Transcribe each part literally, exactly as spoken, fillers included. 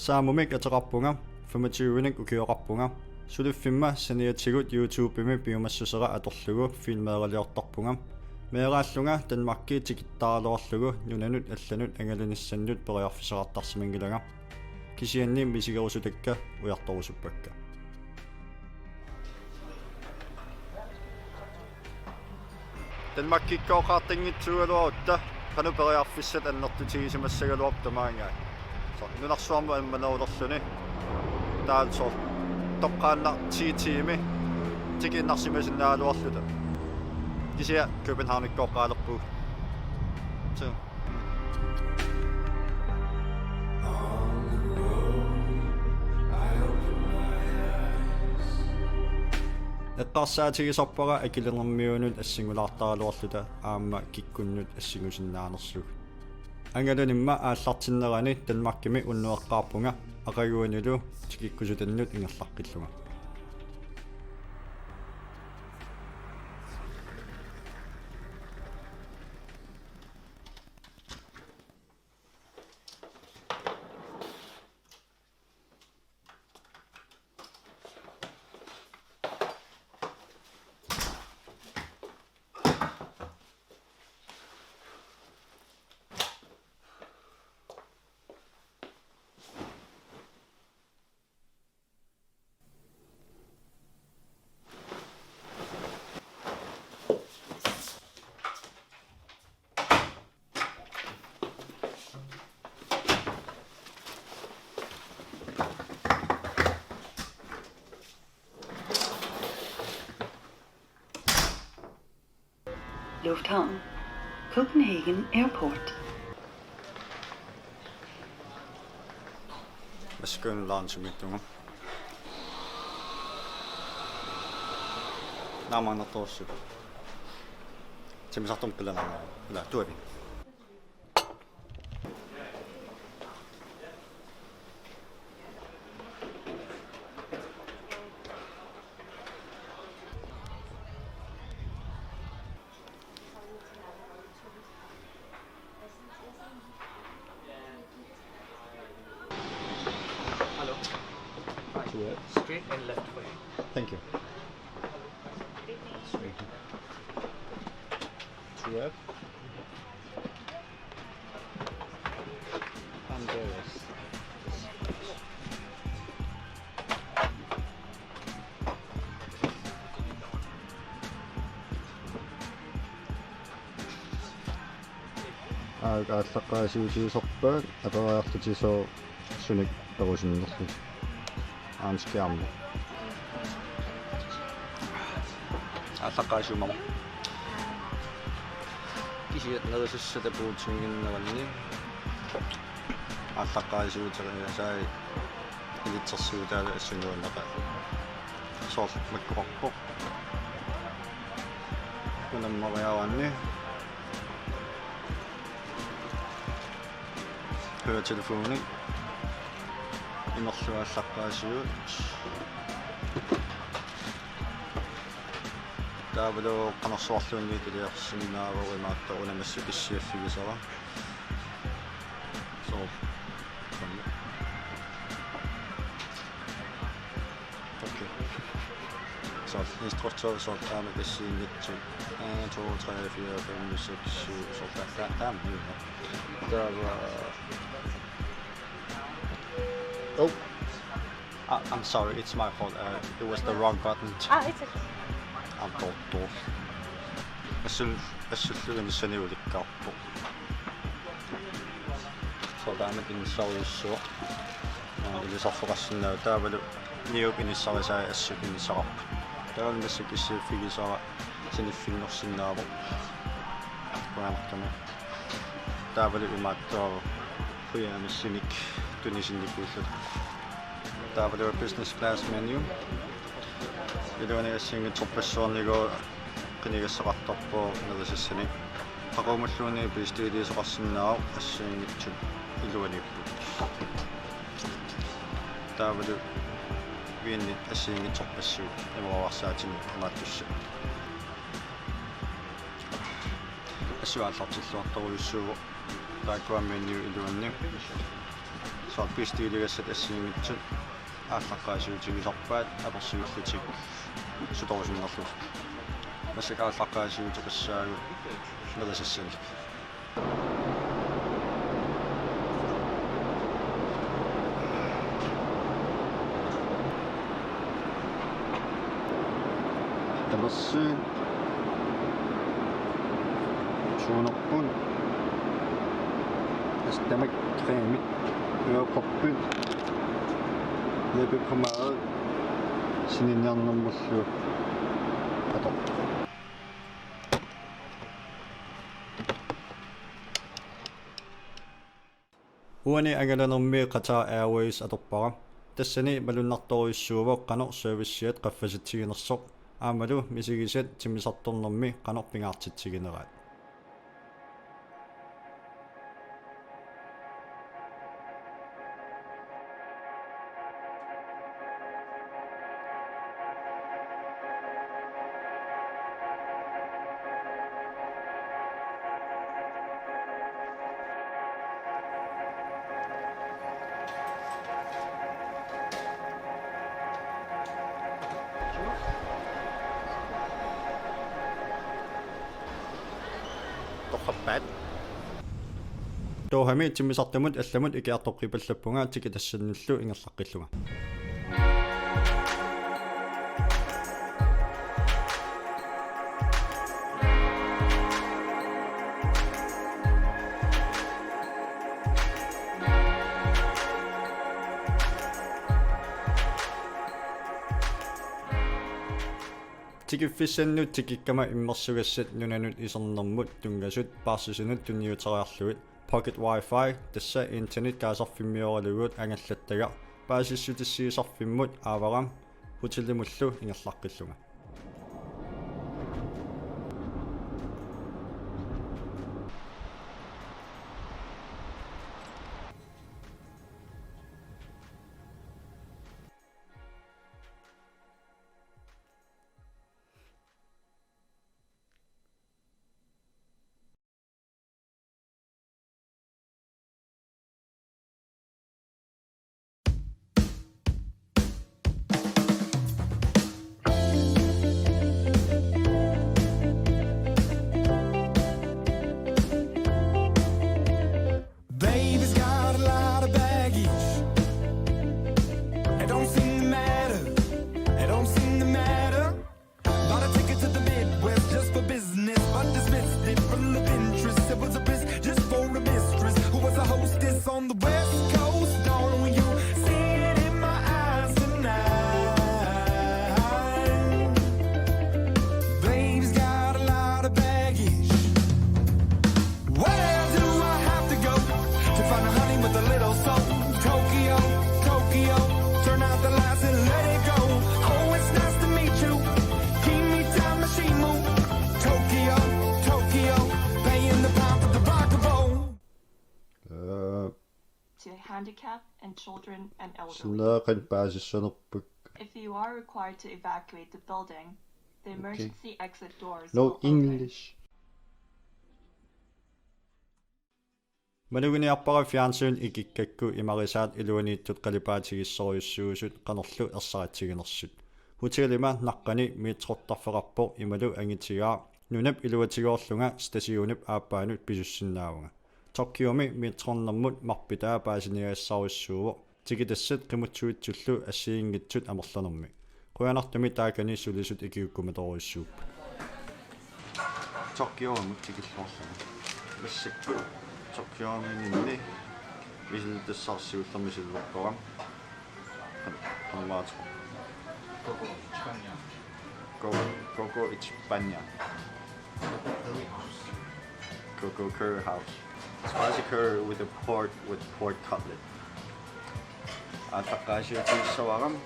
Saamumik ateqarpunga, femogtyvenik ukioqarpunga. Suliffimma saniatigut YouTubemi piumassusera atorlugu filmeeraliortarpunga. Meeraallunga Danmarki tikittaraluarlugu nunanut allanut angalanissannut periarfissaqartarsimanngilanga. Kisianni misigerusutakka ujartorusuppakka. Danmarkikkooqaartanngitsuugaluarutta qanoq periarfissat annertutigisimassagaluarput tamaanga. Soorlu nunarsuarmi ammanerulerluni. Taava soorlu toqqaannaq ti tiimi tikiinnarsimasinnaagaluarluta. Kisianni Københavnikkooqqaalerpugut. So. Eqqarsaatigisarpara Akilinermiunut assinngulaartaraluarluta aamma kikkunnut assingusinnaanersugut. Angalanimma aallartinnerani Danmarkimi unnueqqaarpunga aqaguanilu tikikkusutannut ingerlaqqillunga. Lufthavn. Copenhagen Airport. Maskøn landsmidtunga. Naamannartorsuuvoq. Timmisartormi qilanaarnera. Ila tuavi. Hello. Hi. Sure. Straight and left for you. Thank you. Sure. Sure. Honduras. Aa, aallaqqaasiutigisarpaat aperiarlutit sooq sunik perusunnerlutit. Aamma skærmi. Aallaqqaasiumaarpoq. Kisianni nerisussat puutinnginneranni aallaqqaasiuteriasaai ilitsersuutaali assinguannaqa. Soorlu makkoqarpoq. Unammariaraanni. Høretelefonik. Imerluaallaqqaasiut. Taavalu qanorsuarluunniit iliorsinnaavoq imaattoq una massakkut issiaffigisara. Soorlu. Okay. Så instruktør, så taama tassiinnitsu. En, to, tre, fire, fem, seks, syv, så der, der, der er mye. Der var... Oh, I- I'm sorry, it's my fault. Uh, it was the wrong button. Ah, it's okay. Atortoq. Assul-, assullu inissani ulikkaarpoq. Soorlu taama inissorujussuuvoq. Aa, ilisarfeqarsinnaavoq. Taavalu Niup inissarisai assut inissaqarput. Taavalu massakkut issiaffigisara siniffinngorsinnaavoq. Qujanartumik. Taavalu imaattoq hujaamissimik tunisinnikuullutik. Taavalu business class menu. Iluani assigiinngitsorpassuarnikoq qinigassaqartarpoq nerisassanik. Qaqugumulluunniit bestilliisoqarsinnaavoq assigiinngitsut iluaniipput. Taavalu viinit assigiinngitsorpassuit imaluarsaatini qamaattussat. Assut aallartilluartorujussuuvoq taakkua menu iluanni. Soorlu bestilligassat assigiinngitsut aallaqqaasiutigisarpaat apersuillutik sutorusunnerlugit. Massakkut aallaqqaasiuteqassaagut nerisassanik. Tamassi suunerput. Tamakku cremit, øreproppit, læbepomade, sininiarnermullu atortoq. Uani angalanermi Qatar Airways atorpara. Tassani malunnartorujussuuvoq qanoq serviciat qaffasitsiginersoq aammalu misigisat timmisartornermi qanoq pingaartitsigineraat. Torrappaat. Dohami timmisartumut allamut ikiartoqqipallappunga tikitassannullu ingerlaqqillunga. Tikiffissannut tikikkama immersugassat nunanut isernermut tunngasut paarsisunut tunniuteriarlugit pocket wifi, tassa internet kaasarfimmioralugu angallattagaq, paasissutissiisarfimmut aavara hotelimullu ingerlaqqillunga. Baby's got a lot of baggage. It don't seem to matter. It don't seem to matter. Bought a ticket to the Midwest just for business, but dismissed it full of interest. It was a piss just for a mistress who was a hostess on the West Coast. Darling, you see it in my eyes tonight. Baby's got a lot of baggage. Where do I have to go to find a honey with a little soul? Tokyo, Tokyo, turn out the lights and let it go. Oh, it's nice to meet you. Kimi Tamashimu. Tokyo, Tokyo, paying the pound for the rock and roll. Э, To handicap and children and elderly. Sinneqan paasissanerput. If you are required to evacuate the building, the Okay. Emergency exit doors No will open. English. Maluginiarpara fjernsyn ikikkakku imarisaat iluaniittut qalipaatigissorujussuusut qanorlu ersaritsiginersut. Hotelima naqqani metrortarfeqarpoq imalu angitigaaq, nunap iluatigoorlunga stationip aappaanut pisussinnaavunga. Tokyomi metrornermut marpitaa paasiniagassarujussuuvoq. Tikitassat qimuttuitsullu assigiinngitsut amerlanermi. Qujanartumik taakani sulisut ikiukkumatorujussuupput. Tokyomiit tikilluarsarlunga. Massakkut Tokyomiinninni misilittassarsiullermi siullertoram. Qan-, qanmaat. Coco, Coco España. Coco Curry House. Spicy curry with a pork, with pork cutlet. Aallaqqaasiutigissavarput.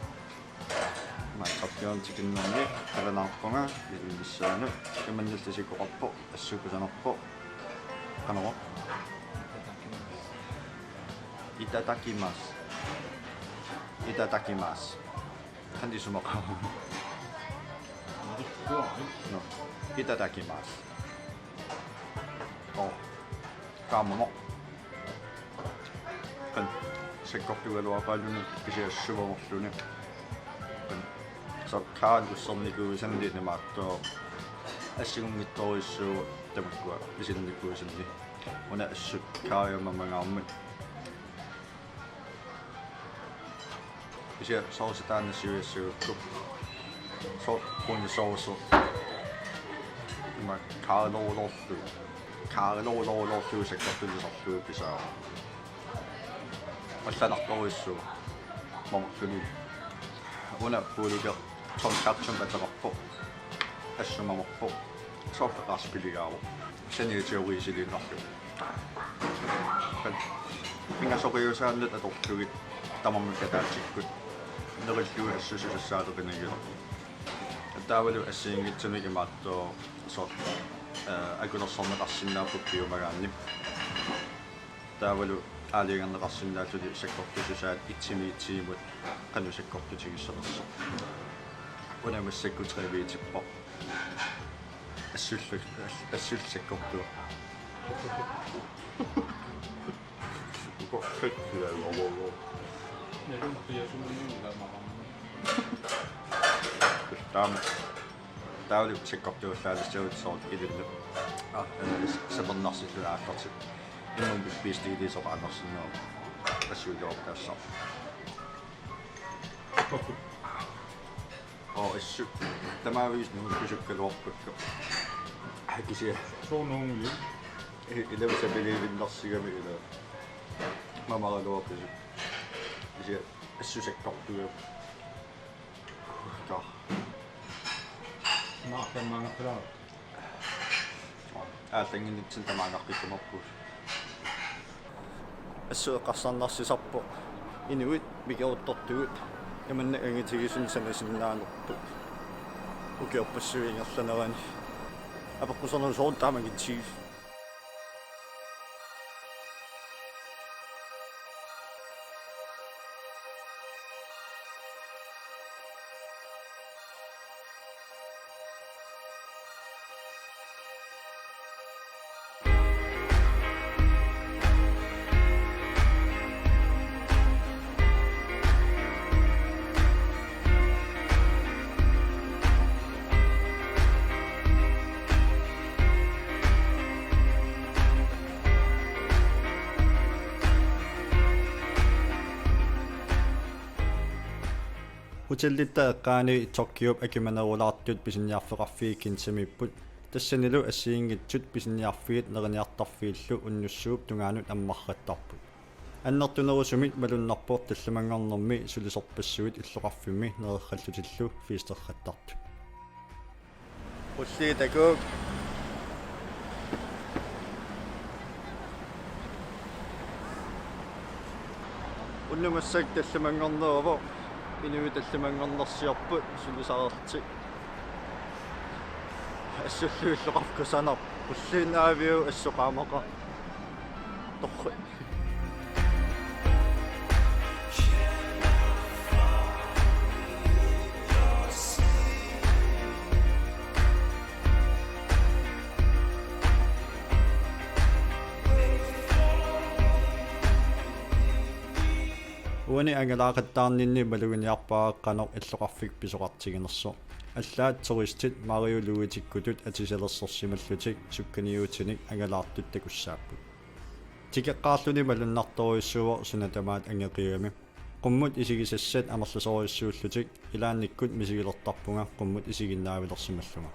Maatsorpion tikinnermi qilanaarpunga ilinnissaanut. Imannillu sikkoqarpoq, assut kusanarpoq. Qanoq? Itadakimasu. Itadakimasu. Qanoq isumaqarpa? No. Itadakimasu. Oh. Kaammamoq. Qanoq sakkortugaluaqaaluni kisianni sumamorluni. Qanoq soorlu kaanut ussernikuusanni imaattoq assingunngitsorujussuuvoq tamakkua misilinnikuusanni. Una assut kaajama mangaarmat. Kisianni sovsi taanna siuassagukku. Soorlu brune sovsi. Ima kaaloorloorlu. Kaaloorloorlu sakkortulisarlugu pisaa. Allanartorujussuuvoq. Mamarluni. Una puluga tonkatsu ateqarpoq. Assut mamarpoq. Soorlu qaarsipiligaaru. Saniatigut uisiliinnarlugu. Pingasoqiusaannut atorlugit tamarmik ataatsikkut. Nerillugu assususassaateqinagilaq. Taavalu assigiinngitsunik imaattoq soorlu, eh, akulersorneqarsinnaapput piumagaanni. Taavalu aalajangerneqarsinnaalluni sakkortususaat et-imiit ti-mut qanoq sakkortutigissanersoq. Una massakkut tre-miitippoq. Assullu, assullu sakkortuvoq. Ukorfik ilaalluarlugu. Nalunarpiasunnermi ilaamaqarnermi. Taama. Taavalu sakkortuullaalissavut soorlu ilinnut. Ah, eh, s-, sapernarsilluni aallartippoq. Immami piistiiliisoqaannarsinnaavoq. Assuiluortaassaaq. Oo, assut. Tamaviisa nuussuusukkaluarpakka. Hakisia. Soorlu nuunguli. I-, ilami sapiliivinnarsigami ila. Mamaraluarpasut. Kisianni assut sakkortuvoq. Ka. Maartammaangattaraa. Aallannginnitsinni tamaangaqqikkumaarpugut. Assut eqqarsarnarsisarpoq inuit mikiortortugut imannak angitigisunik sanasinnaanerput. Ukiorpassuit ingerlanerani. Apeqqusernusoorun taamagitsigis. Hotellitta eqqaani Tokyop akimanerulaartut pisiniarfeqarfiit kinsamiipput. Tassanilu assigiinngitsut pisiniarfiit neriniartarfiillu unnussuup tungaanut ammarrattarput. Annertunerusumik malunnarpoq tallimanngornermi sulisorpassuit illoqarfimmi nererrallutillu festerrattartut. Qulliit takuuk. Unnuk massakkut tallimanngorneruvoq, inuit tallimanngornersiorput sulisarerlutik. Assullu illoqarfik kusanarpoq, qulliit naaviuk, assut qaamaqaaq. Torrak. Uani angalaaqattaarninni maluginiarpara qanoq illoqarfik pisoqartiginersoq. Allaat turistit Mario Luitikkutut atisalersorsimallutik sukkaniutinik angalaartut takussaapput. Tikeqqaarluni malunnartorujussuuvoq suna tamaat angeqiugami. Qummut isigisassat amerlasoorujussuullutik, ilaannikkut misigilertarpunga qummut isiginnaavilersimallunga.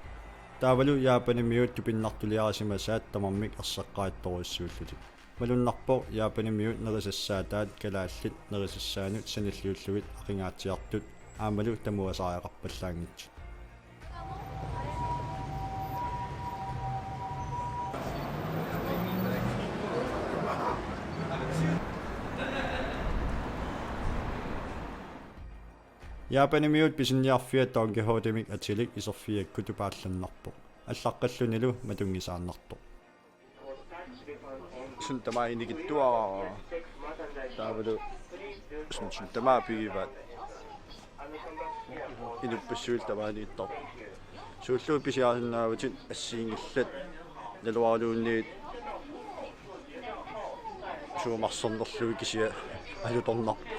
Taavalu Japanimiut tupinnartuliarisimasaat tamarmik erseqqarittorujussuullutik. Malunnarpoq Japanimiut nerisassaataat kalaallit nerisassaanut sanilliullugit aqingaatsiartut aammalu tamuasaariaqarpallaanngitsut. Japanimiut pisiniarfia Don Quixotemik atilik iserfigakkut tupaallannarpoq. Allaqqallunilu matunngisaannartoq. Suna tamaat inikittuarara. Taavalu suna, suna tamaat pigivaat. Inuppassuit tamaaniittoq. Suulluunniit pisiarisinnaavatit assigiinngillat, naluaraluunniit suumarsornerlugit kisianni alutornarpoq.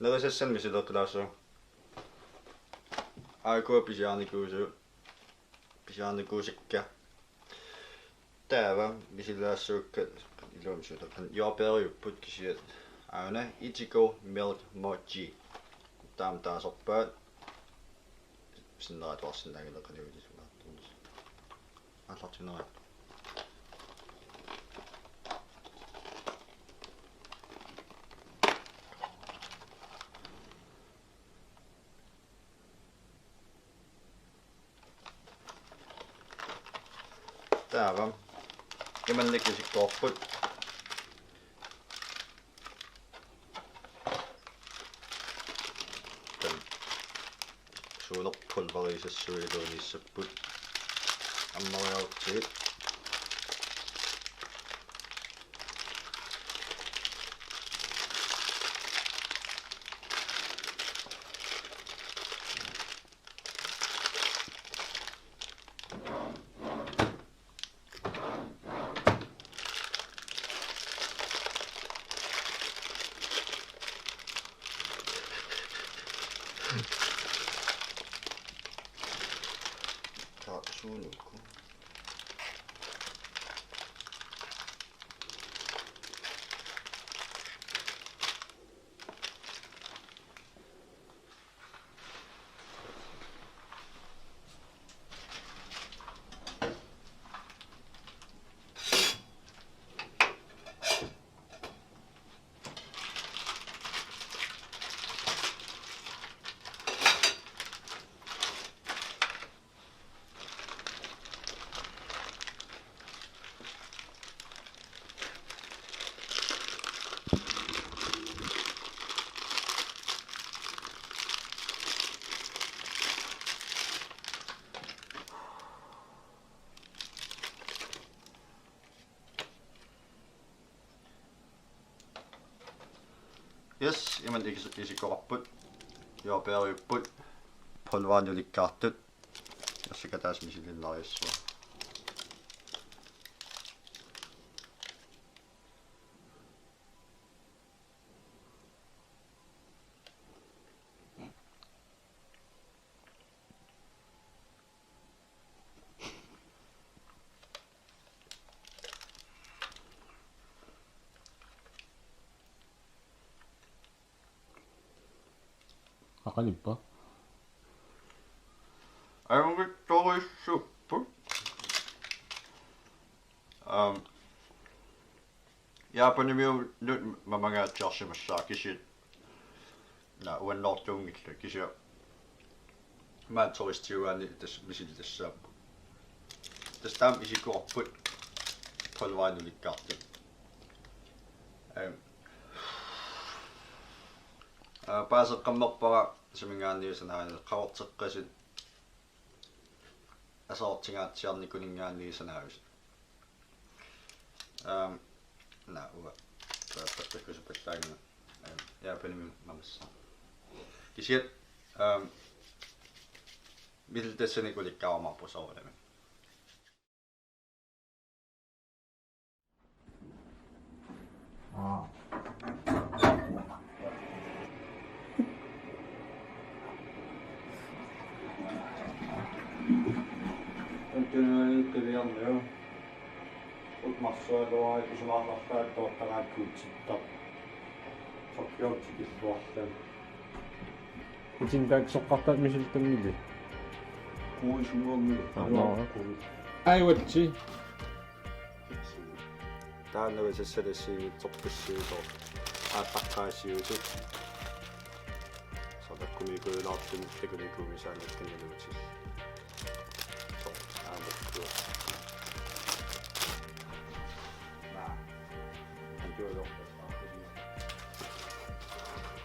Nerisassanik misileqqilaassavara. Aajuku pisiarinikuusu-, pisiarinikuusakka. Taava misilaassavakka iluamik suleqan. Jordbæriupput kisianni aana Ichigo Milk Mochi. Taama taasorpaat sinnera atuarsinnaanngilara qanoq ilisimaattut. Aallartinnerit. Taava. Imannak isikkoqarput. Taava suuneq pulverisassuit iluaniissapput. Ammariarutsigit. Taava suunuku. Yes, imannak is-, isikkoqarput. Jordbæriupput. Pulverit ulikkaartut. Assakataas misiliinnariassavara. Qaqanippa? Ajunngitsorsuupput. Aam, Japanimiunut mamangaatsiarsimassaaq kisianni. Naa, uannoortuunngillat kisianni. Maani turistiugaanni tassa misilittassaapput. Tassa taama isikkoqarput pulverit ulikkaartut. Aam. Aa, paaseqqammerpara suminngaanniit sanaajusi qaqorteqqasut aserortingaatsiarnikuninngaanniit sanaajusi. Aam, naa, uanga. Taava takkusuppallaanngilanga. Aam, Japanimi mamassaaq. Kisianni, aam, misilittassani ulikkaarumaarpoq soorunami. Aa. Soorlu isumaqartartoortaraakkut utsittar. Sokkiortikilluarluni. Utin taakku soqqartaat misilittunngili? Kuusunngormi. Aa, maa. Kuus. Ai, uatsi. Taanna uasassalissiivitsorpissiisoq aallaqqaasiusut. Soorlu takkumiikkuulaartumik takunikuumisaannakkaniluutit. Soorlu aamma. Naa. Antuuloq.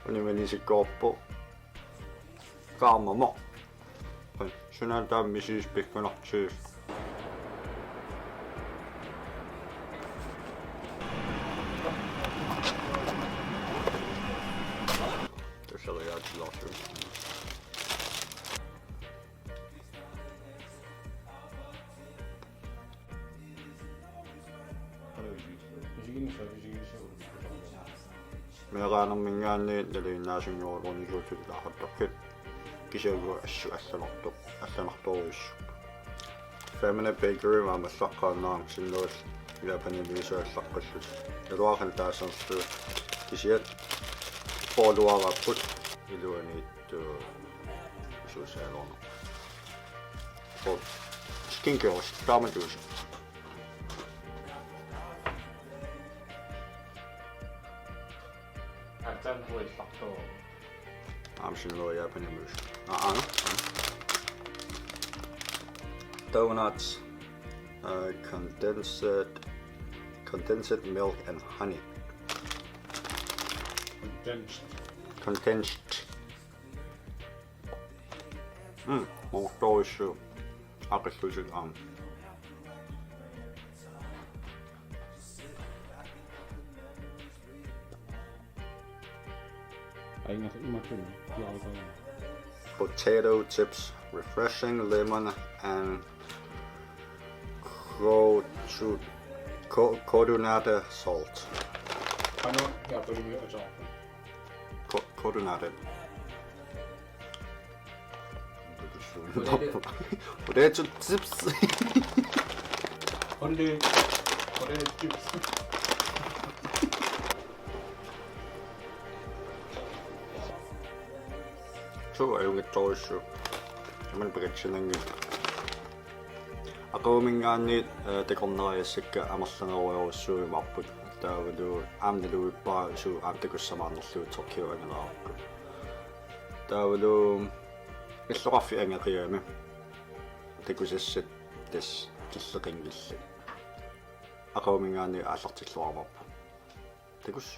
Unimanisikkoorpoq. Qaammamoq. Sunaana taama misigisut pikkunartigisut. Tusseriaatilaarlugu. Meeraanerminngaanniit nalinginnaasunngorujuusutit ilaaqattarfik. Kisianni assut allanartoq, allanartorujussuuvoq. Family Bakery aamma allaqqaannarami sinnuil Japanimiisut allaqqallutik. Iluaqan taasarlugu kisianni poorluaraapput iluaniittoq suusaaluarneq. Poor. Skincare taamatut. Aatsaat puillartoq. Aamma sinnuil Japanimiisut. Aa, aa. Donuts, uh, condensed, condensed milk and honey. Condensed. Condensed. Mm, moortorujussuuvoq. Aqillutik aamma. Aingata imatun kiautana. Potato chips, refreshing lemon and cochu-, co-, coconut salt. Ano ya pulimi ojo. Co-, coconut. Potato. Potato chips. Only potato chips. Suu, ajunngitsorujussuuvoq. Tamanna pakatsinanngilaq. Aqaguminngaanniit, eh, takornariassakka amerlanerujorujussuujumaarput. Taavalu aamma naluvippara suu aamma takussamaarnerlugu Tokyo angalaarukku. Taavalu illoqarfik angeqigami. Takusassat tassa killeqanngillat. Aqaguminngaanniit aallartilluarumaarput. Takuss.